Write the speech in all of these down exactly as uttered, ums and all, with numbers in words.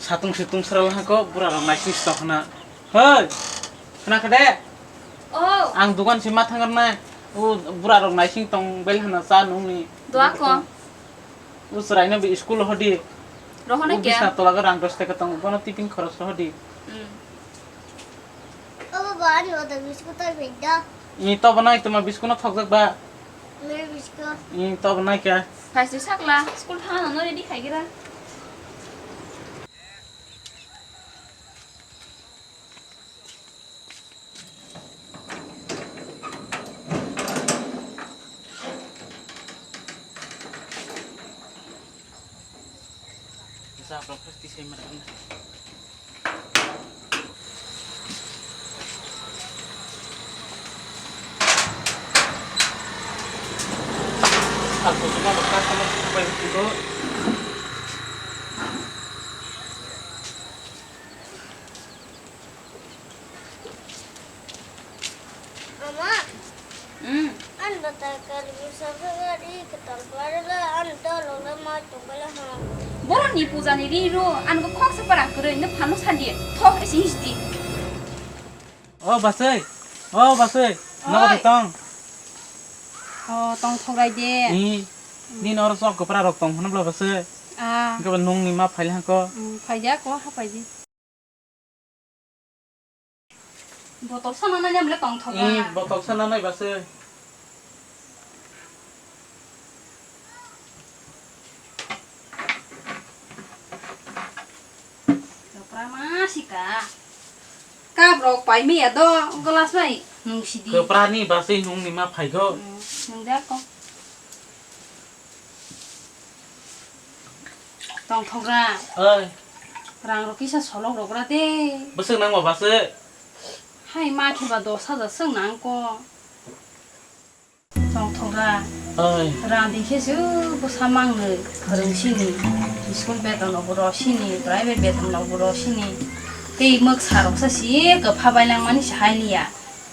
Satung situng sral hako bura rok naising stok hana. Hoi, khna kha de? Oh. Ang dukan si ma thangar nai. O bura rok naising tong bel hana cha nungni. Dua ko. O chwraino bi school hodi. Rohona kya? Bisna tola ga rang dos taka tong bono tiffin khoros hodi. Hmm. Abo ba ani oda biscuit ta beda. Ni to banai tuma biscuit no thokjak ba. Mere biscuit. Ni to banai kya? Phaisi sakla, school thangna no ready khaigira. Sa practice sai mara. Aku cuma bekas sama sampai itu. Ama. Hmm. Ano ta kali bisa gari ketal parla ano ta lo la ma tongkala ha. Borok ni puja ni ri ro ano ko khok se para kwrwi no phano sandi. Thok isi histi. O basai. O basai. Nogo Oi. Tong. O tong thogai de. Ni. Ni nor sok kopra rok tong hwnbla basai. Ah. Ke nung ni ma phai hangko. Hmm, phai dia ko ha phai di. Botol sana nai namle tong thoga. Eh, botol sana nai base. Chopra ma sika. Cup rok pai mi ya do glass bai nung sidi. Chopra ni base nung ni ma phai go. Hmm, nung da ko. Tongthogra. Oi. Rang rok kisa solok rok ra de. Bwswk nang ba bwswk? Hai ma khe ba dos hajar swk nang ko. Tongthogra. Oi. Rang di khe su bwsa mang nwi phwrwng sini. School beton rok bo ro sini, private beton rok bo ro sini. Tei mwksa rok sa si kwpha bai lang mani si hai liya.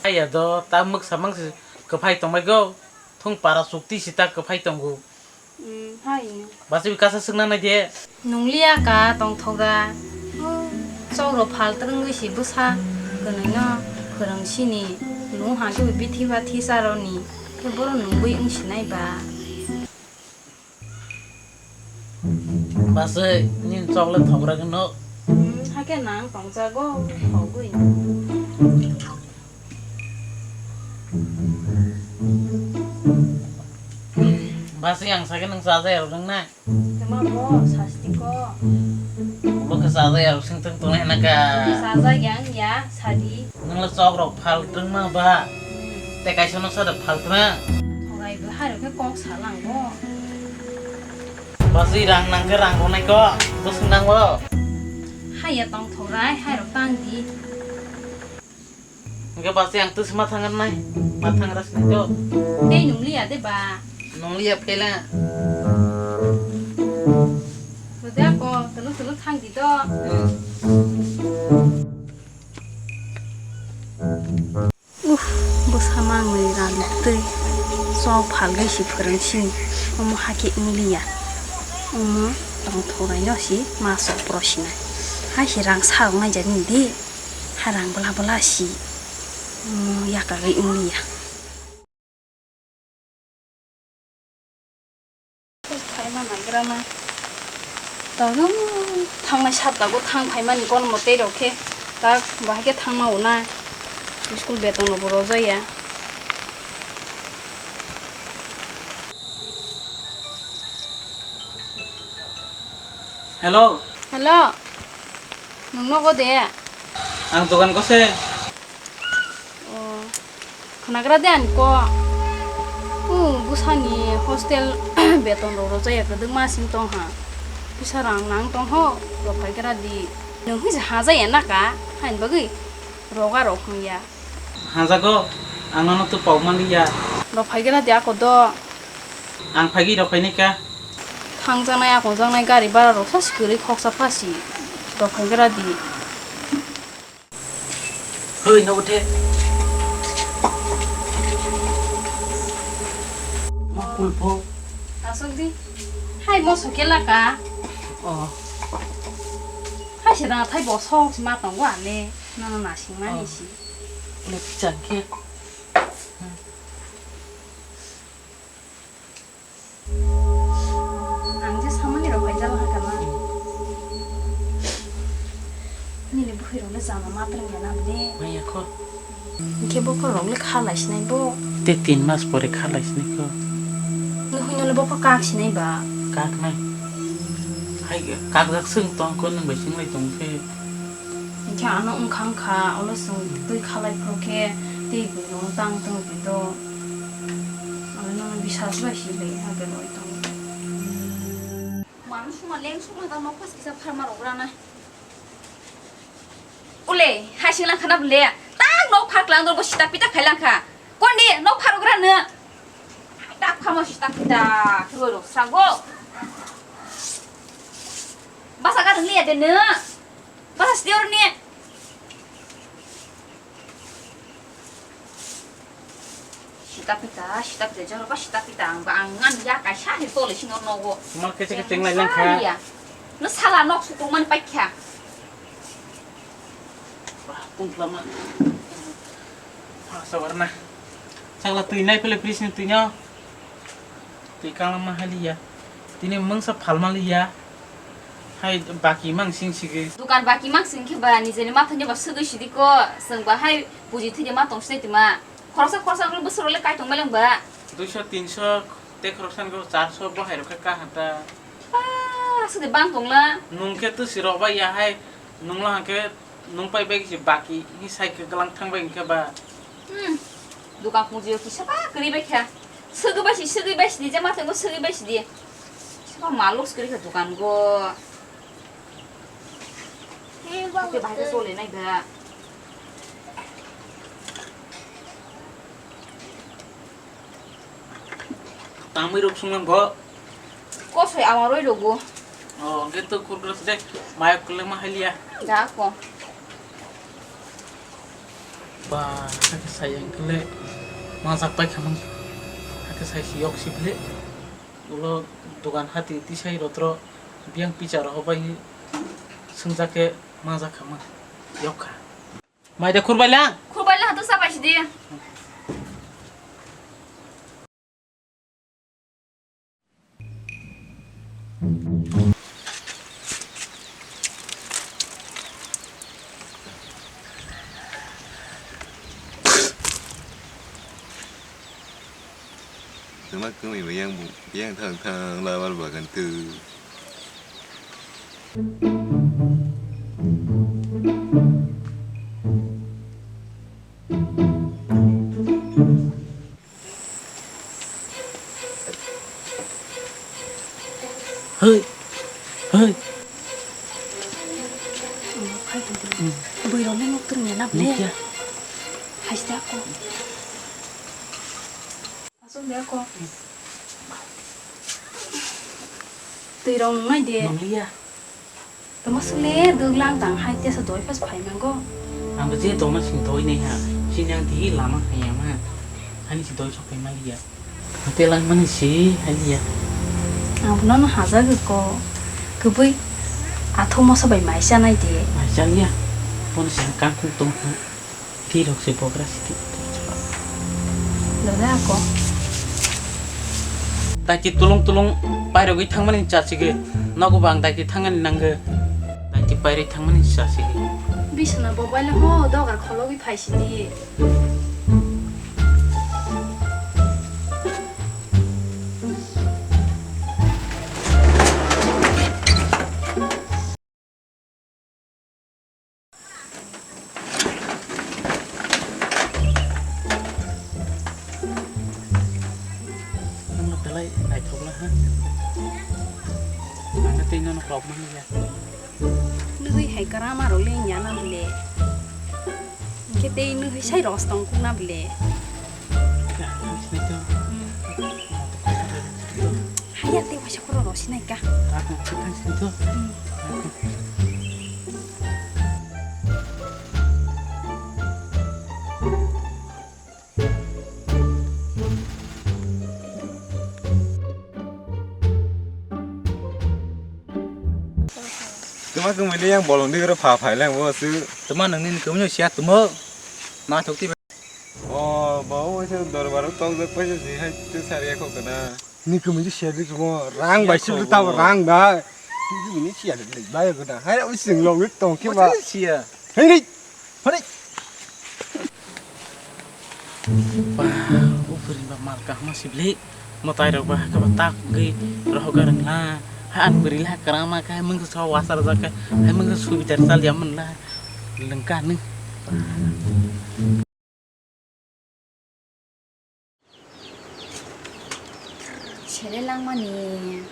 Ai ya do ta mwksa mang si kwphai tong bai go. Thung para chukti si ta kwphai tongo. Hmm, hai. Basi bi kasa swkna nai de. Nungliya ka tongthogra. Chokro phal twrwngwi si bwsa kwnwi no phwrwng sini. Nung hangke bo bithi ba thisa roni. Khe boro nungwi wng sinai ba. Basi nini chokle thogra khe no. Hmm, hake nang tongjago thogwi. Basi ang sakhe nang chaja ya rwng na. Tama bo sasti ko. Bo khe chaja ya rwng sing tong tong na ka. Chaja yang ya sadi. Nang le chok rok phal tong ma ba. Hmm. Te kaisa no sada phal tong na. Thogai bo hai rok khe kok salang bo. Basi rang nang khe rang rok nai ko. Bwswk nang bo. Hai ya tong thogai hai rok tang di. Hingke basi ang twi se ma thangnai, ma thangra sini to. Tei nungliya de ba? Nungliya phela. Rode ako, tulu tulu thang di to. Hmm. Uff, bwsa mangwi rani twi. Chok phalwi si phwrwng sini. Omo hake wngliya. Omo tongthok raino si ma chok pro sinai. Hai si rang sarok nai jani di. Harang bwla bwla si, mm, yakagwi wng liya. Phaima naigrama. Tongno thangnai satta go thang phaimani kono tei rok khe tak bahai khe thangma unai. School beton rok bo rojaya. Hello. Hello. Nwng nogo de? Ang dogan kose. O, khwnagra de ani ko. O, bwsani hostel beton rok rojaya kwdwkma sing tong ha. Pisa rang nang tong ho, rok phai gra di. Nwng hwnsa hajaya na ka, hain bagwi roga rok hwnya. Hajago, ang nono tubok manliya. Rok phai gra di ako do. Ang phaigwi rok phainai ka. Thangjaknai, akongjaknai gari bara rok sa si kwrwi khoksa pha si. Rok phai gra di. Hoi, nogo the. Mo kulpho. Asok di. Hai, mo sokela ka. Oh. Sira thai bo sok si ma tongo ale, nono nasing mani si. Le pichang khe. Ang je samani rok bai jalo hakana. Nini bukhirok le jama matwrwng ya na bini. Maya kho. Hingke bokhorok le kha lai sinai bo. Te tin mas pore kha lai sinai kho. Nukhui no le bokhor kak sinai ba. Kak nai. Hai kakjak swng tong kho nwng bai swng lai tong khe. Hingke ano wngkha wngkha, olo chwng twi khalai phuru khe tei bwrwi rok tang tong di do. Ano nono bisas bai si le ha belai tong. Manu suma leng suma ta nok pas kisa pharma rok rana. Ule, hai sing lang khana bole. Tang nok phar klang do bo sita pita khai lang kha. Kondi nok phar rok rana. Tak phamo sita pita. Roi rok sago. Basa ga dong liya de ne. Basa setior ni. Sita pita, sita pita, joro ba sita pita, ang ba ang ngan ya kaisa he tole sino nogo. Mal kece kece ngai lang kha. No sala nok sukruk man paikha. Wah, pung lama. Wah, sabar na. Chakla twi nai phele fridge ni twi no. Twi kangma haliya. Tini mungsa phalma liya. Hai baki mang sing sigi. Dukan baki mang sing khe ba nijeni mathani ba swgwi sidi ko. Chwng ba hai puji thwi ma tong sinai twi ma. Khoroksa khoroksa wngwi bwswk rok le kaitung mailang ba. Duiso tinso tei khoroksa ni charso bo hai rok khe kaha ta. Ba, aswk de bang tong la. Nung khe twsi rok bai ya hai nung lo hang khe nung pai bai se baki hi sai khe glang thang bai hing khe ba. Hmm. Dukan punji o kisa ba kwrwi bai kha. Swgwi bai si, swgwi bai si di, je ma thangwi swgwi bai si di. Sabo maluk swkri kha dukan go. Hati bahai khe chole nai da. Tangwi rok sung lang go. Kosoi ama roi rogo. Oh, hwnkhe to kurkure se mayok kwlwngma haliya. Da ko. Ba, hakhe sai ang khle majak pai khamang. Hakhe sai si yok si bile. Ulo dukan hati tisai rotro biang picha roho bai swngjak khe majak khamang. Yok kha. Mai de khurbai lang. Khurbai lang to sabai sidi. Tuma kumi bayang bu, bayang thang thang lawal bagan tu. Hei, hei. Bwrwi rok nai nuk twrwng ya na ble. Nukya. Haste ako. Aswk de ako. Twi rok nungnai de. Nungliya. Tamo sule dwglang tang hai tesa doi phas phai mango. Ang bo je tongma sing doi nai ha. Sini ang di lama hai ama. Ani si doi sok phai maliya. Hotel ang mani si haliya. Ang bono no hajago ko. Kwbwi athok moso bai mai chanai de. Mai chaliya. Bono si ang kangkung tong ha. Tirok se bogra sidi. Dole ako. Daiti tulung tulung pairogwi thangmani chachigwi. Nogo bo ang daiti thangani nangwi. Daiti pairwi thangmani chachigwi. Bisna bo baila ho dogar khologwi phaisidi. Nungno belai naithokla ha. Ang tei nono kok manya. Nugui hai karama rok le nya na bile. Hingke tei nugui sai ros tong kuk na bile. Haya tei waisa khoro rosinai ka. Ma kung mili yang bolong di koro pha phai lang bo su. Tuma nang ni kung nyo sia tumo. Ma thok ti. O, ba o se dorbar tong jak paisa si hai tu sari ko kana. Ni kung mili sia di tumo rang bai si ta rang da. Ni kung mili sia di bai ko da. Hai o sing lo wit tong ki ba. Sia. Hai ni. Hore. Ba, o bwrwi ba mal kahma sibli. Mwtai rok ba hakhe ba tak gwi rohok garang la. Ha an bwrwi la kwrang ma khe mung sa wasa rwjak khe. Hai mung sa subi dar chal ya man la. Lengka ni. Sele langmani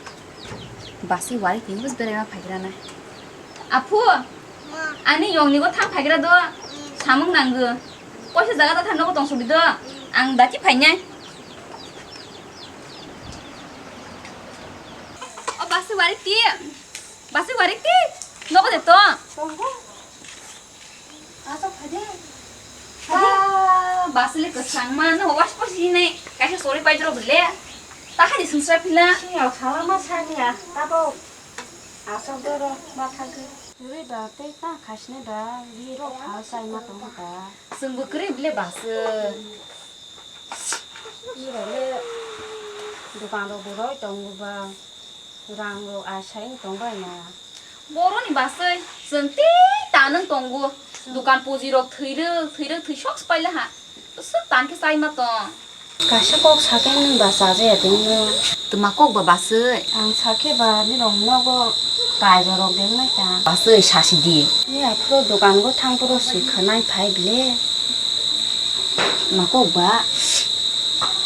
basi wari tini bus beraima phaigrana. Aphu, ani yongni go thang phaigra do, samung nanggo. Koisa jaga da thang nogo tong subi do, ang daki phainai. O basi wari ti, basi wari ti, nogo de to. Asok phai de. Ba, basile kwchangma, no wash wash hinai, kaisa sori paidro bile. Ta hai sungsra phila. Siyal khala ma saniya, tabo. Asok doro, ma thangkhe. Ri ba, tei ta khasne ba, ri ro pha sai ma tong ba. Sungbo kwrwi bile basa. Ri ba le, dukan ro boroi tong ba. Rang rok asai wng tong bai na. Boroni basai chwng tei tanwng tongo. Dukan puji rok thwirwk thwirwk thwi sok se paila ha. Bwswk tan khe chai ma tong. Kaisa kok sakhe nwng ba chajaya tongno. Twma kok ba basai? Ang sakhe ba nirok nogo kaiba rok deng nai ta. Basai sasi di. Ni aphuru dukan go thang phuru si khwnai phai bile. Ma kok ba.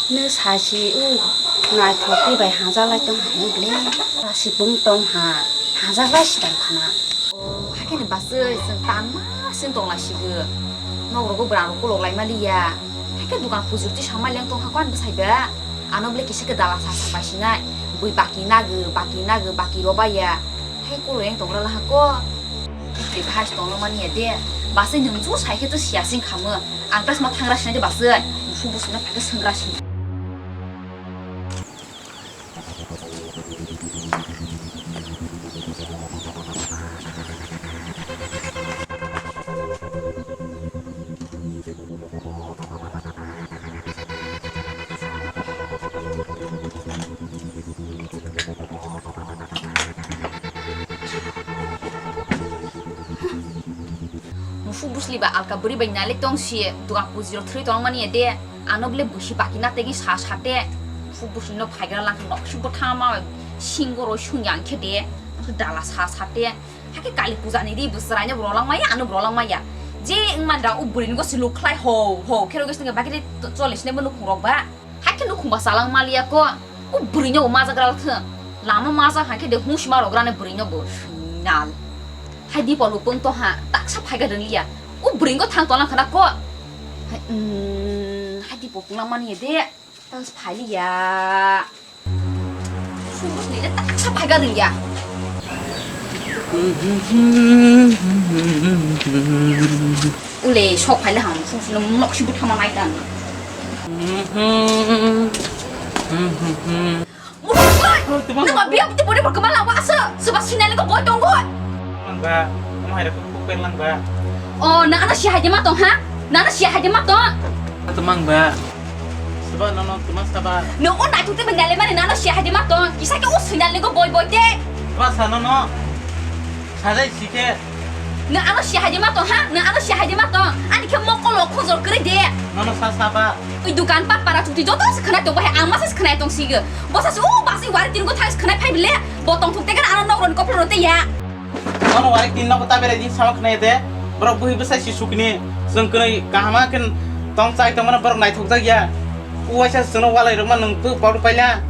Nw sasi o naithok tei bai hajaklai tong hai ble. Sasi bung tong ha, hajaklai si tong khana. O, hakhe ni basai chwng tanma sing tong lai sigo. Nok rogo bwrang rok kolok lai mali ya. Hakhe dukan pujur ti sama leng tong ha kwan bwsai ba. Ano ble kisa khe dala sa sa pai sinai. Bui baki nago, baki nago, baki roba ya. Hai kolo yang tong rala ha ko. Bui phai tong lo mani ya de. Basai nwng chu sai khe to siya sing khamo. Ang tas ma thangra sinai de basai. Musu busu na phai khe swngra sinai. Musu busli ba alka bwrwi bai nalai tong si dukan puji rok thwrwi tong mani ya de. Ano bole busi baki na tegi sa sa te. Musu busli no phaigra lang nok si bo thama singo ro sung yang khe de. Dala sa sa te. Hakhe kali puja ni ri bwswrai no bwrwi lang maya, ano bwrwi lang maya. Je wngman da o bwrwi ni go si luk khlai ho ho khe ro ge singe baki de chole sine bo nukhung rok ba. Hakhe nukhung ba chalang maliya ko. O bwrwi no bo majak ral thung. Lama majak hakhe de hung sima rok rane bwrwi no bo nal. Hai di polo pung to ha taksa phaiga rwng liya. O bwrwi go thang tolang khana ko. Hai, mm, hai di polo pung lang mani de. Tas phai liya. Sungguh ni de taksa phaiga rwng ya. Ule sok phai le ham sung sung nok si buthama nai tan. Muthung khlai. Nang ma biya buti bori bor kemala wa asa. Seba sinali ko boy tonggo. Mang ba, mo hai ra ko per lang ba. O, na ano si hai de ma tong ha? Na ano si hai de ma tong? Tumang ba. Seba no no tumang saba. No o nai tu te bendale mane na ano si hai de ma tong. Kisa ke o sinali ko boy boy te. Ba sa no no. Sajai sike. Nwng ano si hai de ma tong ha? Nwng ano si hai de ma tong? Ani khe mokol o khojor kwrwi de. Nono sa saba. Ui dukan pat para chuti joto se khwnai tong bai, ang masa se khwnai tong sigo. Bosa se o basi wari tin go thang se khwnai phai bile. Bo tong thuk te kan ano nok ron koplo ro te ya. Nono wari tin nok ta bere din sama khwnai de. Borok buhi bwsai si sukni. Jwng kwnwi kahama khen tong chai tong mano borok naithok jak ya. Uaisa chwngno walai rwma nwng tu palu paila.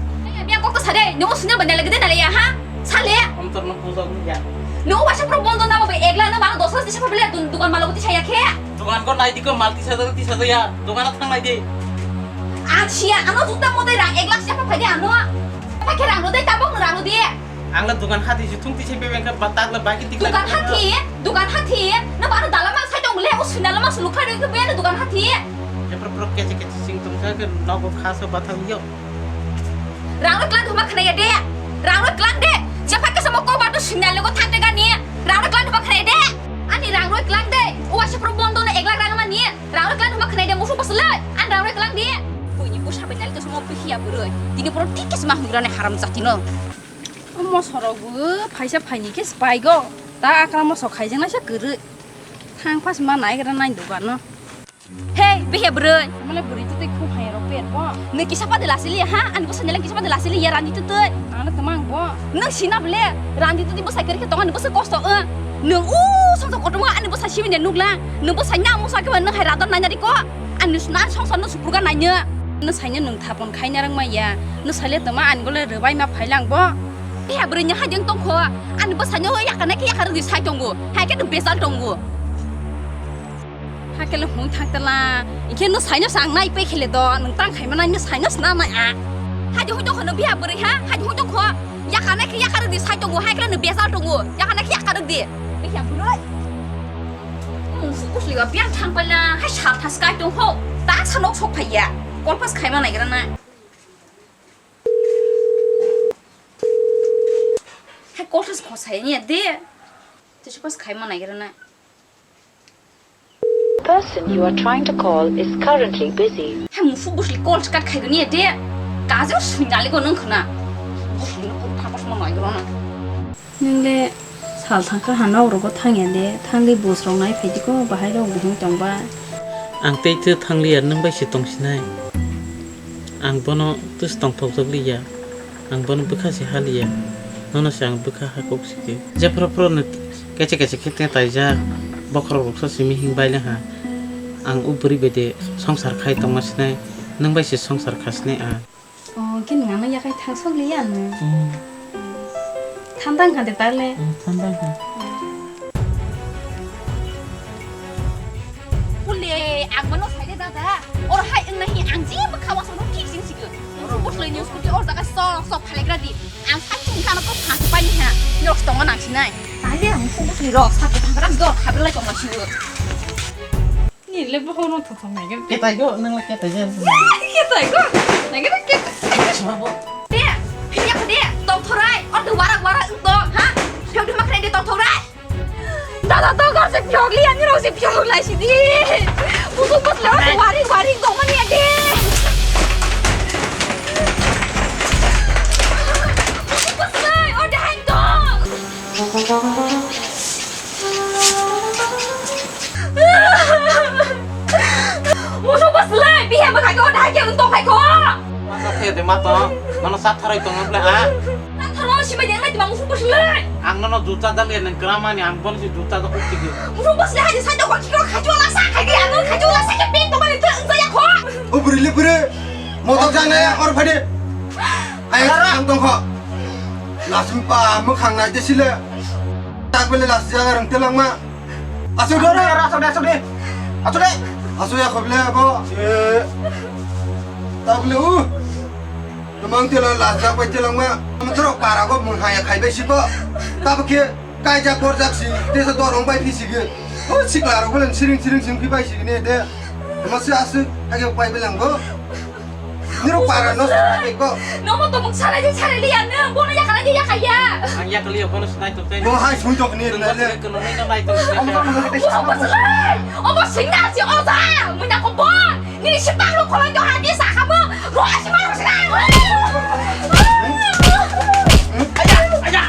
Biya kok to sade, nwng o sina benda lagi de nale ya ha? Sale. Om torno puja ya. Nwng uaisa pro bondo na babe egla na mano dos las disa pabile dukan malo ti saya khe. Dukan ko nai diko mal tisa jaga tisa jaya. Dukan thang nai di. Asia, ano juta mo dai rang egla sia pa phai de ano. Pa khe rang no dai tabok no rang no di. Ang la dukan hati si thung tisai bebeng khe batak la baki tikla. Dukan hati, dukan hati. Na baro dala mang sai tong le, o sina la mang sulu khai roi khe beno dukan hati. Epro pro keche keche sing tong kha khe nogo kha so bathang yo. Rang roi klang thuma khna ya de. Rang roi klang de. Je phai khe samo ko ba to sina le go thang te gani. Rang roi klang ba khre de. Ani rang roi klang de. O waisa pro bondo na ek lakh rang mani. Rang roi klang ba khre de musu pasulai. An rang roi klang de. Buini busa bai nali to somo pihiya buroi. Tini pro tik kis ma hungra ne haram jati no. Omo sorok bu phaisa phaini kis bai go. Ta akra mo sok khai jeng na sa kuru. Thang pas ma nai gra nai dugan no. Hei, behe bwrwi. Mane bwrwi tu tei khum hai rok pet bo. Nung kisa pade lasili ha? Ani bwsa nyeleng kisa pade lasili ya randi tu tei. Ano tamang bo. Nung sina bele randi tu tei bwsa kiri ke tonga ni bwsa kosto eh. Nung u song song kotongo ani bwsa simi ne nukla. Nung bwsa nya musa ke nung hai radon nanya di ko. Ani sna song song nung supurga nanya. Nung sanya nung thapon khai narang maya. Nung sale tama ani gole rwbai ma phailang bo. Behe bwrwi nya hai jeng tongkho. Ani bwsa nya yakana ke yakar di sai tongo. Hai ke nung besal tongo. Hakele hung thang tala. Ikhe no saino sang nai pe khele do. Nung tang khai manai no saino sna nai a. Haji hung tong kho no biha bwrwi ha. Haji hung tong kho. Yakana khe yakaruk di sai tongo. Hakele no besal tongo. Yakana khe yakaruk di. Biha bwrwi. Nung su kusli ga biang thang pala. Hai sal thas kai tong kho. Ta sa nok sok phai ya. Kol pas khai manai gra na. Hai kol thas kho sai ni de. Te su pas khai manai gra na. Person you are trying to call is currently busy. Hai musu busli call skat khai gani de. Kaje sui nali go nung khna. Busli no kok thapas mo noi gro na. Nung le sal thangkha ha nok rogo thang ya de. Thangli bus rok nai phai di ko bahai rok buhung tong ba. Ang tei te thang li ya nung bai se tong sinai. Ang bono tus tongthok jagli ya. Ang bono bwkha se haliya. Nono se ang bwkha ha kok sidi. Jephru phru no keche keche khe te taijak. Bokhorok rok so simi hing bai le ha. Ang o bwrwi bai de songsar khai tongma sinai. Nung bai se songsar kha sinai a. O, khe nung ano yakhai thang sok liya no. Hmm. Thandang kha de tale. Hmm, thandang kha. Ule, ang bono sai de dada. Or hai wng nahi ang je bwkha wasong no thik sing sigo. Buthlai ni scooty or jaga sok sok phalegra di. Ang sai thung kha no ko phang pai ha. Yok tong nang sinai. Tale ang buthlai rok sa ko phang rak dor khabrlai tong sigo. Ni le bo hono thotho nai. Ketai go, nang le ketai ja. Ketai go. Nang le ketai. Chuma bo. De, phiya de, tong thorai. Or de wara wara wng tong ha. Phiya de makre de tong thorai. Dada to gar se pyok li ani rok se pyok lai si di. Buku bus le wari wari gong mani ade. Buku bus le o dai to. Musu bus le bihe ma khai ko dai ke un to khai ko. Masa the de ma to. Mano sa tharoi to ngle ha. Ang nono juta dal ya nang kramani ang bono si juta dal kuk tigi. Musu bus le haji sai dok kiro khaju la sa khai di ang khaju la sa ke pek to mani to ang saya kho. O buri le buri. Motok jang na ya or phade. Ai ang tong kho. Lasim pa mukhang nai de sile. Tak bele las jaga rang telangma. Asu dora. Asu de asu de. Asu de. Asu ya khoble abo. Eh. Tak bele u. Tamang tela lajak bai telangma. Mutro para go mung haya khai bai sibo. Tabuk khe kaijak borjak si tesa dorong bai phi sigi. O sikla rok belen siring siring sing phi bai sigi ne de. Masi asuk hage bai belang go. Niro para no sa ko. Nomo to mung salai di salai liya ne. Bono yakala di yakaya. Ang yakali ya bono sinai to te. Bo hai sui tok ni na le. Ko no nai to. Obo singa si oza. Muna ko bon. Nini sipang lo koloi do hadi sakamo. Roa sima ro sina. Aja, aja.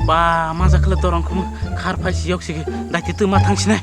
Ba, manja khle dorong khum khar phai si yok sigi. Dai ti tu ma thang sinai.